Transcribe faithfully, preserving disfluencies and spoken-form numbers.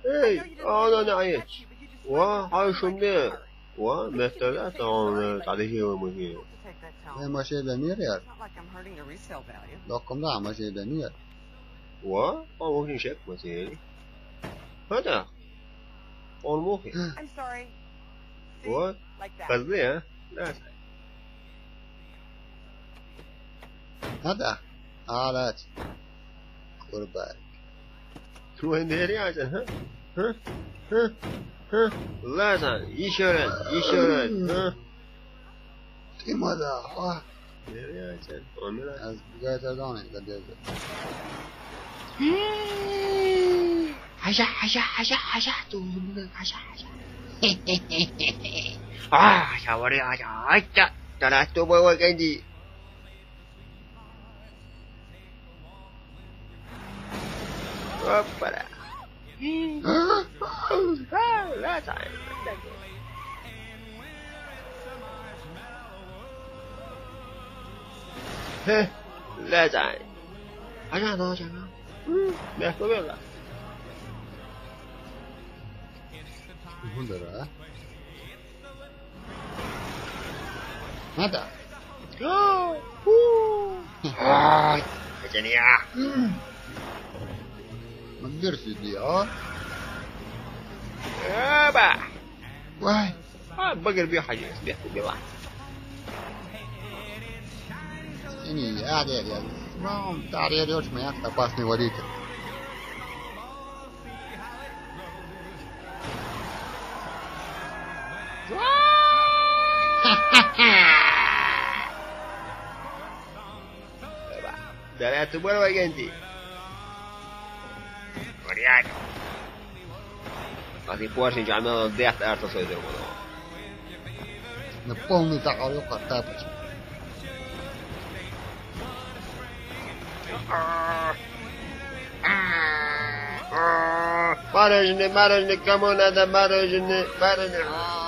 Эй, ана не айч. Ва, хай шунде. Ва, метта да, тон, тадихи ва мухи. Э, машина да мир яр. Локом да, машина да мир. Ва, а мухи шек, машина. Хада. Он мухи. Ва, козлы, а? Да. Надо? Алач. Курбак. Твой деревья, а? А? А? А? Лазан, еще раз, еще раз, а? Ты мода, а? Деревья, а? Он раз. А сбегает от зоны, это держит. Аша, аша, аша, аша, ту, аша, аша. А, шавари, аша, аша. Тара, ту, бой, бой, кэнди. Опа-ля. А, лазай. Хе, лазай. Аша, аша, аша. М, бяхто бэла. Гундара. Надо. Ай, это не я. Мадыр сиди, а? Эба. Вай. А, багыр бьё, хаджи, бьё, убила. Не, я, я, я. Ну, Дарья Рёч, моя опасный водитель. Dale a tu vuelo, valiente. Valiente. Así puedes llamarlo de hasta harto soy de modo. На полный такой тапочек. Мороженое, мороженое, кому надо мороженое, мороженое.